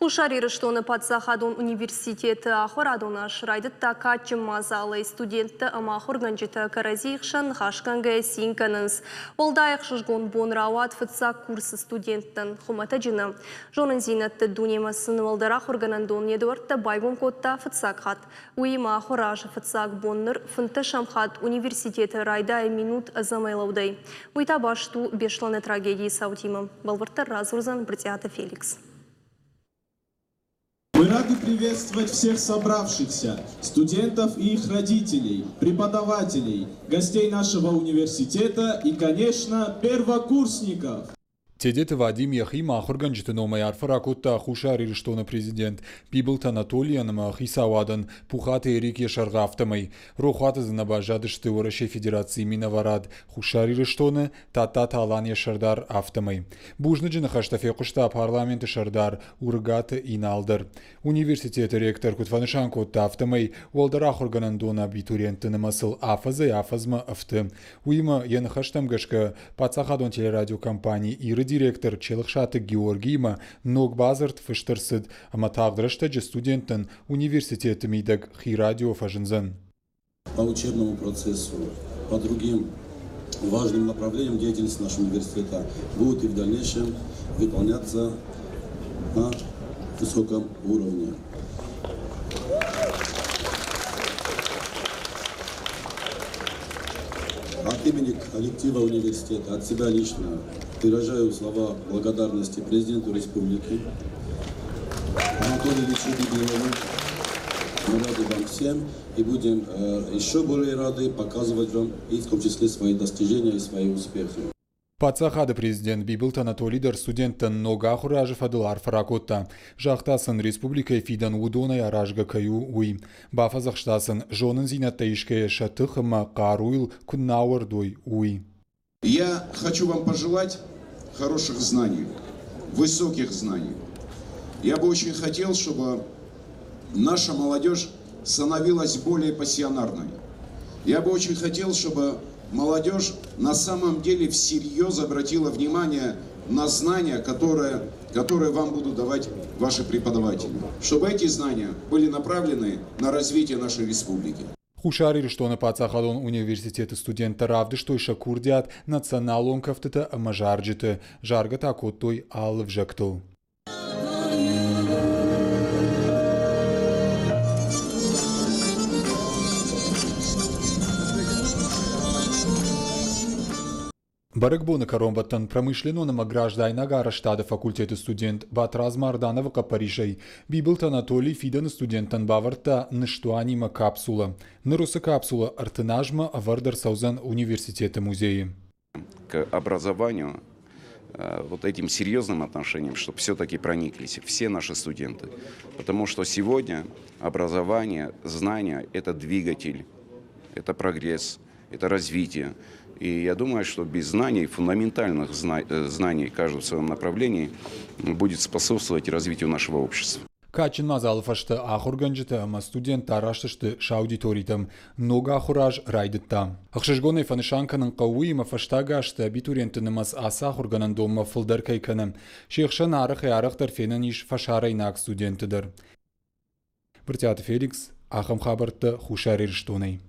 Хуссар Ирыстоны паддзахадон университеты ахуырадон аз райдыдта кадджын мадзалӕй. Студенттӕ ӕмӕ ахуыргӕнджытӕ кӕрӕдзийы хсӕн ныхасгӕнгӕйӕ цин кӕнынц. Уӕлдай ӕхсызгон бон рауад фыццаг курсы студенттӕн. Хуымӕтӕджы нӕ. Зонындзинӕдты дунемӕ сын уӕлдӕр ахуыргӕнӕндон йӕ дуӕрттӕ байгом кодта фыццаг хатт. Уыимӕ ахуыры азы фыццаг бон ныр фынддӕсӕм хатт университеты райдайы минут ӕдзӕмӕй лӕудӕй. Уый та баст у Беслӕны трагедийы цаутимӕ. Бӕлвырддӕр радзурдзӕн Брытъиаты Феликс. Мы рады приветствовать всех собравшихся, студентов и их родителей, преподавателей, гостей нашего университета и, конечно, первокурсников. Тедеты Вадим йӕхимӕ ахуыргӕнджыты номӕй арфӕ ракодта Хуссар Ирыстоны президент Бибылты Анатолийӕн ӕмӕ хицауадӕн Пухаты Эрик йӕ сӕргъы афтӕмӕй. Рохуаты дзы нӕ баззадысты Уӕрӕсейы Федерацийы минӕварад Хуссар Ирыстоны, Тадтаты Алан йӕ сӕрдар, афтӕмӕй. Бузныджы ныхӕстӕ фехъуыста парламенты сӕрдар Уырыгаты Инал дӕр. Университеты ректор куыд фӕнысан кодта, афтӕмӕй уӕлдӕр ахуыргӕнӕндоны абитуриентты нымӕцыл афӕдзӕй-афӕдзмӕ ӕфты. Уыимӕ, йӕ ныхӕстӕм гӕсгӕ, паддзахадон телерадиокомпани «Ир-ы» директор Челӕхсаты Георгиимӕ ног бадзырд фыст ӕрцыд ӕмӕ тагъд рӕстӕджы студенттӕн университеты мидӕг хи радио фӕзындзӕн. По учебному процессу, по другим важным направлениям деятельности нашего университета будут и в дальнейшем выполняться на высоком уровне. От имени коллектива университета, от себя лично выражаю слова благодарности президенту республики Анатолию Ильичу Бибилову. Мы рады вам всем и будем еще более рады показывать вам и в том числе свои достижения и свои успехи. Паддзахады президент Бибылты Анатоли дӕр студенттӕн ног ахуыры азы фӕдыл арфӕ ракодта. Загъта сын, республикӕйы фидӕн уыдонӕй аразгӕ кӕй у, уый. Бафӕдзӕхста сын, зонындзинӕдтӕ исгӕйӕ сӕ тых ӕмӕ хъаруйыл куы нӕ ауӕрдой, уый. Я хочу вам пожелать хороших знаний, высоких знаний. Я бы очень хотел, чтобы наша молодежь становилась более пассионарной. Я бы очень хотел, чтобы молодежь на самом деле всерьез обратила внимание на знания, которые вам будут давать ваши преподаватели. Чтобы эти знания были направлены на развитие нашей республики. Хуссар Ирыстоны паддзахадон университеты студенттӕ равдыстой сӕ курдиат националон кӕфтытӕ ӕмӕ зарджыты, заргӕ та кодтой алы взӕгтыл. Бӕрӕгбоны кӕронбӕттӕн промышленнон ӕмӕ граждайнаг арӕзтады факультеты студент Батрадз Мардановы хъӕппӕрисӕй Бибылты Анатолий фидӕны студенттӕн бавӕрдта ныстуанимӕ капсулӕ. Ныр уыцы капсулӕ 30 азмӕ ӕвӕрд ӕрцӕудзӕн университеты музейы. К образованию вот этим серьезным отношением, чтобы все-таки прониклись все наши студенты. Потому что сегодня образование, знания – это двигатель, это прогресс, это развитие. И я думаю, что без знаний, фундаментальных знаний каждый в своем направлении будет способствовать развитию нашего общества. Кадджын мадзалы фӕстӕ ахуыргӕнджытӕ ӕмӕ студенттӕ араст сты сӕ аудиторитӕм. Ног ахуыр аз райдыдта. Ӕхсызгонӕй фӕнысан кӕнын хъӕуы уый, ӕмӕ фӕстаг азты абитуриентты нымӕц ацы ахуыргӕнӕндонмӕ фылдӕр кӕй кӕны. Се хсӕн арӕхӕй-арӕхдӕр фенӕн ис фӕсарӕйнаг студентты дӕр. Брытъиаты Феликс, ахӕм хабӕрттӕ Хуссар Ирыстонӕй.